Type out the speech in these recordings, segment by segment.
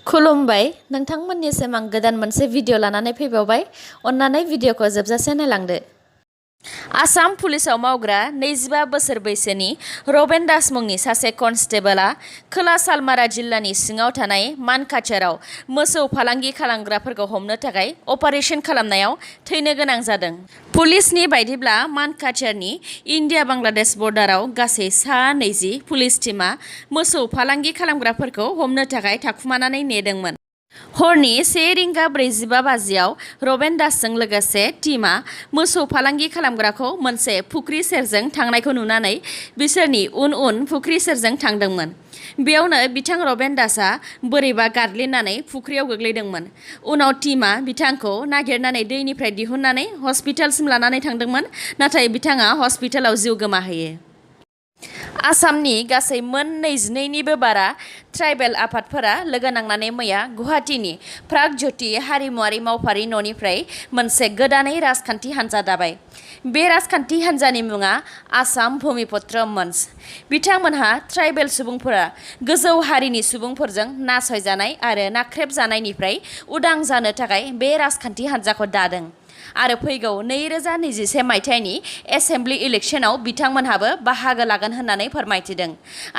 खुलुमबाय नोंथांमोननिसिम आं गोदान मोनसे भिडिअ लानानै फैबावबाय। अन्नानै भिडिअखौ जोबजासे नायलांदो। आसाम पुलिसाव मावग्रा 25 बोसोर बैसोनि रबेन दास मुंनि सासे कनस्टेबलआ खोला सालमारा जिल्लानि सिङाव थानाय मानकाचाराव मोसौ फालांगि खालामग्राफोरखौ हमनो थाखाय अपारेशन खालामनायाव थैनो गोनां जादों। पुलिसनि बायदिब्ला मानकाचारनि इन्डिया बांलादेश बर्डाराव गासै 20 पुलिस टीमा मोसौ फालांगि खालामग्राफोरखौ हमनो थाखाय थाखुमानानै नेदोंमोन। हरनि 1:45 बाजियाव रबेन दासजों लोगोसे टीमा मोसौ फालांगि खालामग्राखौ मोनसे फुख्रि सेरजों थांनायखौ नुनानै बिसोरनि उन फुख्रि सेरजों थांदोंमोन। बेयावनो बिथां रबेन दासआ बोरैबा गादलिननानै फुख्रियाव गोग्लैदोंमोन। उनाव टीमा बिथांखौ नागिरनानै दैनिफ्राय दिहुननानै हस्पिटालसिम लानानै थांदोंमोन, नाथाय बिथाङा हस्पिटालाव जिउ गोमाहैयो। आसामनि गासै मोन 22निबो बारा ट्राइबेल आफादफोरा लोगो नांनानै मैया गुवाहाटीनि प्रागज्यति हारिमुआरि मावफारि न'निफ्राय मोनसे गोदानै राजखान्थि हान्जा दाबाय। बे राजखान्थि हान्जानि मुङा आसाम भूमिपुत्र मंच। बिथांमोनहा ट्राइबेल सुबुंफोरा गोजौ हारिनि सुबुंफोरजों नासयजानाय आरो नाख्रेबजानायनिफ्राय उदां जानो थाखाय बे राजखान्थि हान्जाखौ दादों आरो फैगौ 2021 मायथाइनि एसेम्बलि इलेक्शनाव बिथांमोनहाबो बाहागो लागोन होननानै फोरमायथिदों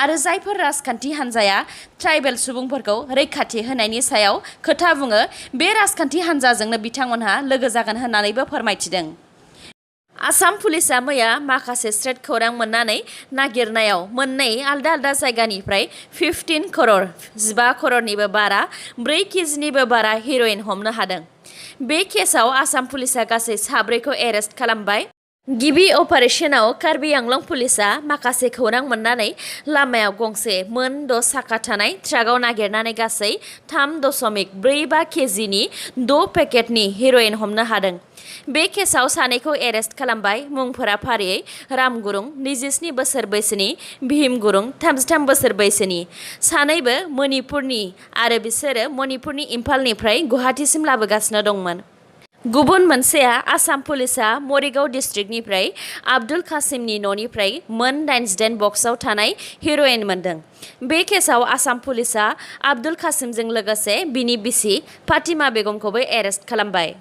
आरो जायफोर राजखान्थि हान्जाया ट्राइबेल सुबुंफोरखौ रैखाथि होनायनि सायाव खोथा बुङो, बे राजखान्थि हान्जाजोंनो बिथांमोनहा लोगो जागोन होननानैबो फोरमायथिदों। आसाम पुलिसा मैया माखासे स्रेड खौरां मोननानै नागिरनायाव मोननै आलदा जायगानिफ्राय 15 करोड़ 15 करोड़निबो बारा 4 केजिनिबो बारा हेर'इन हमनो हादों। बे केसआव आसाम पुलिसा गासै 4खौ एरेस्ट खालामबाय। गिबि अपारेशनाव कार्बि आंलं पुलिसा माखासे खौरां मोननानै लामायाव गंसे मोन 6 साखा थानाय ट्राकआव नागिरनानै गासै 3.45 केजिनि 6 पेकेटनि हेर'इन हमनो हादों। बे केसआव सानैखौ एरेस्ट खालामबाय। मुंफोरा फारियै राम गुरुं 27 बोसोर बैसोनि, भीम गुरुं 33 बोसोर बैसोनि। सानैबो मणिपुरनि आरो बिसोरो मणिपुरनि इम्फालनिफ्राय गुवाहाटीसिम लाबोगासिनो दंमोन। गुबुन मोनसेया आसाम पुलिसा मरिगाव डिस्ट्रिक्टनिफ्राय आब्दुल कासिमनि न'निफ्राय मोन 88 बक्सआव थानाय हेर'इन मोनदों। बे केसआव आसाम पुलिसा आब्दुल कासिमजों लोगोसे बिनि बिसि फातिमा बेगमखौबो एरेस्ट खालामबाय।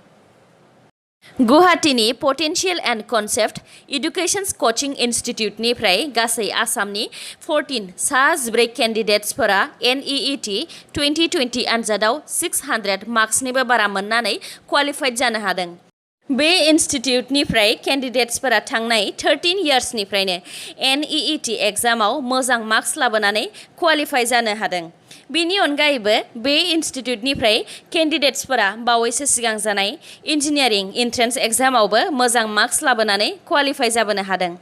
गुवाहाटीनि पटेन्शियेल एन्ड कनसेप्ट इडुकेशन्स कचिं इनस्टिट्युटनिफ्राय गासै आसामनि 14 केन्डिडेट्सफोरा NEET 2020 आनजादाव 600 मार्क्सनिबो बारा मोननानै क्वालिफाइड जानो हादों। बे इनस्टिट्युटनिफ्राय केन्डिडेट्सफोरा थांनाय 13 इयार्सनिफ्रायनो NEET एग्जामाव मोजां मार्क्स लाबोनानै क्वालिफाइ जानो हादों। बेनि अनगायैबो बे इनस्टिट्युटनिफ्राय केन्डिडेट्सफोरा बावैसो सिगां जानाय इन्जिनियारिं एन्ट्रेन्स एग्जामावबो मोजां मार्क्स लाबोनानै क्वालिफाइ जाबोनो हादों।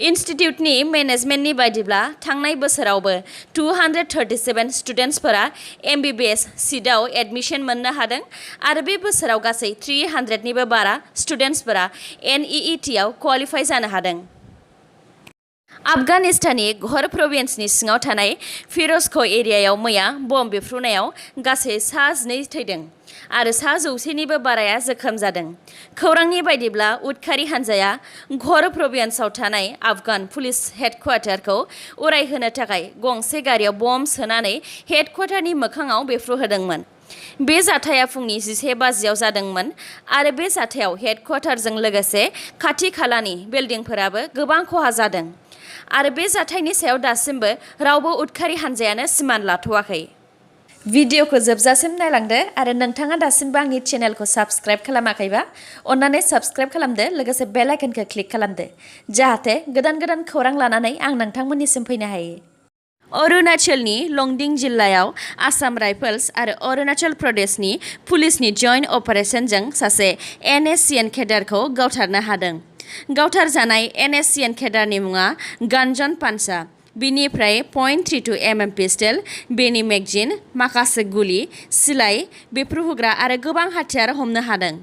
इनस्टिट्युटनि मेनेजमेन्टनि बायदिब्ला थांनाय बोसोरावबो 237 स्टुडेन्टसफोरा MBBS सिटआव एडमिशन मोननो हादों आरो बे बोसोराव गासै 300निबो बारा स्टुडेन्टसफोरा NEET आव क्वालिफाइ जानो हादों। आफगानिस्ताननि घर प्रभिन्सनि सिङाव थानाय फिरोजखौ एरियायाव मैया बम बेफ्रुनायाव गासै 2 थैदों आरो 100निबो बाराया जोखोम जादों। खौरांनि बायदिब्ला उदखारि हान्जाया घर प्रभिन्सआव थानाय आफगान पुलिस हेडक्वार्टारखौ उरायहोनो थाखाय गंसे गारियाव बम सोनानै हेडक्वार्टारनि मोखाङाव बेफ्रुहोदोंमोन। बे जाथाया फुंनि 11 बाजियाव जादोंमोन आरो बे जाथायाव हेडक्वार्टारजों लोगोसे खाथि खालानि बिल्डिंफोराबो गोबां खहा जादों आरो बे जाथायनि सायाव दासिमबो रावबो उदखारि हान्जायानो सिमान लाथ'वाखै। भिडिअखौ जोबजासिम नायलांदो आरो नोंथाङा दासिमबो आंनि चेनेलखौ साबस्क्राइब खालामाखैबा अन्नानै साबस्क्राइब खालामदो, लोगोसे बेल आइकनखौ क्लिक खालामदो जाहाथे गोदान खौरां लानानै आं नोंथांमोननिसिम फैनो हायो। अरुणाचलनि लंडिं जिल्लायाव आसाम राइफल्स आरो अरुणाचल प्रदेशनि पुलिसनि जइन्ट अपारेशनजों सासे NSCN केडारखौ गावथारनो हादों। गावथारजानाय NSCN केडारनि मुङा गानजन पान्चा। बिनिफ्राय .32 mm पिस्टल, बेनि मेगजिन, माखासे गुलि, सिलाइ, बेफ्रुहोग्रा आरो गोबां हाथियार हमनो हादों।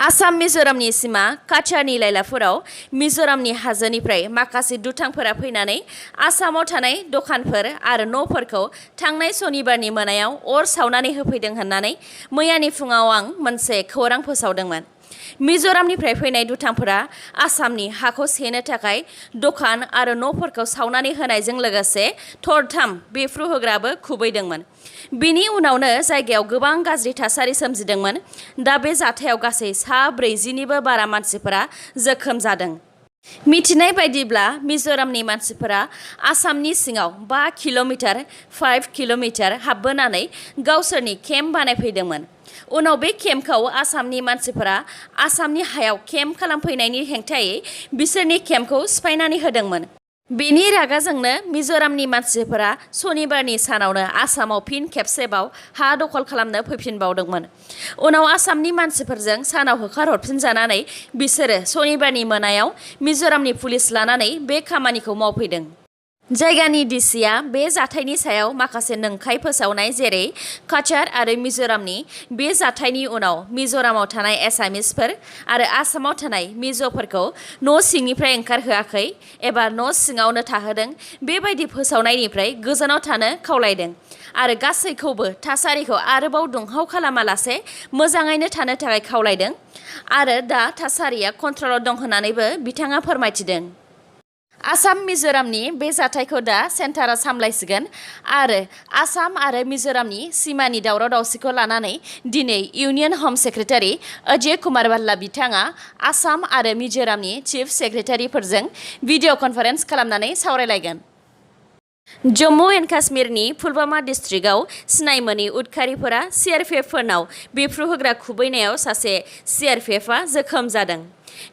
आसाम मिज'रामनि सिमा काछारनि लाइलाफोराव मिज'रामनि हाजोनिफ्राय माखासे दुथांफोरा फैनानै आसामाव थानाय दखानफोर आरो न'फोरखौ थांनाय सनिबारनि मोनायाव अर सावनानै होफैदों होननानै मैयानि फुङाव आं मोनसे खौरां फोसावदोंमोन। मिज'रामनिफ्राय फैनाय दुथांफोरा आसामनि हाखौ सेनो थाखाय दखान आरो न'फोरखौ सावनानै होनायजों लोगोसे थरथाम बेफ्रुहोग्राबो खुबैदोंमोन। बिनि उनावनो जायगायाव गोबां गाज्रि थासारि सोमजिदोंमोन। दा बे जाथायाव गासै 140निबो बारा मानसिफोरा जोखोम जादों। मिथिनाय बायदिब्ला मिज'रामनि मानसिफोरा आसामनि सिङाव 5 किल'मिटार 5 किल'मिटार हाबबोनानै गावसोरनि केम्प बानायफैदोंमोन। उनाव बे केम्पखौ आसामनि मानसिफोरा आसामनि हायाव केम्प खालामफैनायनि हेंथायै बिसोरनि केम्पखौ सिफायनानै होदोंमोन। बेनि रागाजोंनो मिज'रामनि मानसिफोरा सनिबारनि सानावनो आसामाव फिन खेबसेबाव हा दखल खालामनो फैफिनबावदोंमोन। उनाव आसामनि मानसिफोरजों सानाव होखारहरफिनजानानै बिसोरो सनिबारनि मोनायाव मिज'रामनि पुलिस लानानै बे खामानिखौ मावफैदों। जायगानि डिसिआ बे जाथायनि सायाव माखासे नंखाय फोसावनाय जेरै काछार आरो मिज'रामनि बे जाथायनि उनाव मिज'रामाव थानाय एसामिसफोर आरो आसामाव थानाय मिज'फोरखौ न' सिंनिफ्राय ओंखारहोआखै एबा न' सिङावनो थाहोदों बेबायदि फोसावनायनिफ्राय गोजानाव थानो खावलायदों आरो गासैखौबो थासारिखौ आरोबाव दुंहाव खालामालासे मोजाङैनो थानो थाखाय खावलायदों आरो दा थासारिया कन्ट्रलाव दं होननानैबो बिथाङा फोरमायथिदों। आसाम मिज'रामनि बे जाथायखौ दा सेन्टारा सामलायसिगोन आरो आसाम आरो मिज'रामनि सिमानि दावराव दावसिखौ लानानै दिनै इउनियन हम सेक्रेटारि अजय कुमार भाल्ला बिथाङा आसाम आरो मिज'रामनि चिफ सेक्रेटारिफोरजों भिडिअ कनफारेन्स खालामनानै सावरायलायगोन। जम्मु एन्ड काश्मीरनि पुलवामा डिस्ट्रिक्टआव सिनाय मोनै उदखारिफोरा सिआरपिएफफोरनाव बेफ्रुहोग्रा खुबैनायाव सासे सिआरपिएफआ जोखोम जादों।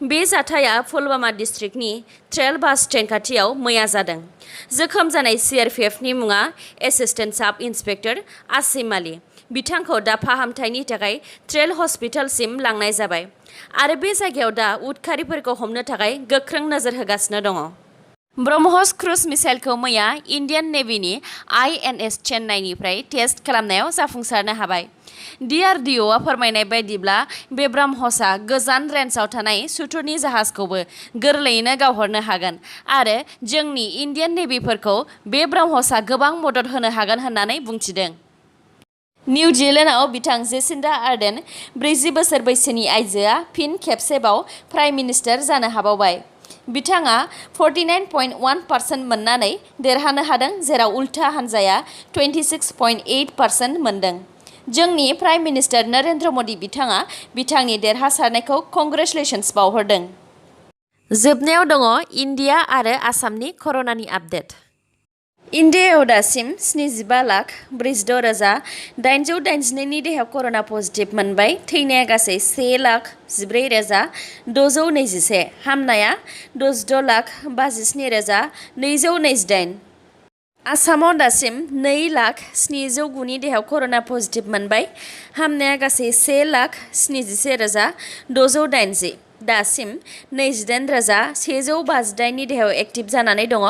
बे जाथाया पुलवामा डिस्ट्रिक्टनि ट्रेल बास स्टेन्ड खाथियाव मैया जादों। जोखोम जानाय सिआरपिएफनि मुङा एसिस्टेन्ट साब इन्सपेक्टर आसिम आली। बिथांखौ दा फाहामथायनि थाखाय ट्रेल हस्पिटालसिम लांनाय जाबाय आरो बे जायगायाव दा उदखारिफोरखौ हमनो थाखाय गोख्रों नोजोर होगासिनो दङ। ब्रह्मस क्रुज मिसाइलखौ मैया इन्डियान नेभिनि आइएनएस चेन्नाइनिफ्राय टेस्ट खालामनायाव जाफुंसारनो हाबाय। DRDOआ फोरमायनाय बायदिब्ला बे ब्रह्मसआ गोजान रेन्जआव थानाय सुथुरनि जाहाजखौबो गोरलैयैनो गावहरनो हागोन आरो जोंनि इन्डियान नेभिफोरखौ बे ब्रह्मसआ गोबां मदद होनो हागोन होननानै बुंथिदों। निउजिलेन्डआव बिथां जेसिन्डा आर्डेन 40 बोसोर बैसोनि आइजोआ फिन खेबसेबाव प्राइम मिनिस्टार जानो हाबावबाय। बिथाङा 49.1% मोननानै देरहानो हादों जेराव उल्था हान्जाया 26.8% मोनदों। जोंनि प्राइम मिनिस्टार नरेन्द्र मदि बिथाङा बिथांनि देरहासारनायखौ कंग्रेचुलेशन्स बावहरदों। जोबनायाव दङ इन्डिया आरो आसामनि कर'नानि आपडेट। इन्डियायाव दासिम 75,46,882 नि देहायाव कर'ना पजिटिभ मोनबाय। थैनाया गासै 1,14,621। हामनाया 16,57,228। आसामाव दासिम 2,709,000 नि देहायाव कर'ना पजिटिभ मोनबाय। हामनाया गासै 1,71,680। दासिम 28,158 नि देहायाव एक्टिभ जानानै दङ।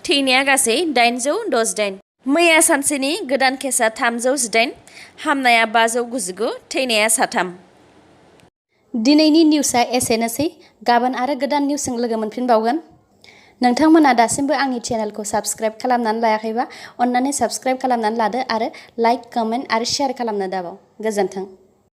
थैनाया गासै 868। मैया सानसेनि गोदान केसआ 318। हामनाया 599। थैनाया 3। दिनैनि निउसआ एसेनोसै। गाबोन आरो गोदान निउसजों लोगो मोनफिनबावगोन। नोंथांमोना दासिमबो आंनि चेनेलखौ साबस्क्राइब खालामनानै लायाखैबा अन्नानै साबस्क्राइब खालामनानै लादो आरो लाइक, कमेन्ट आरो शेयार खालामनो दाबाव। गोजोन्थों।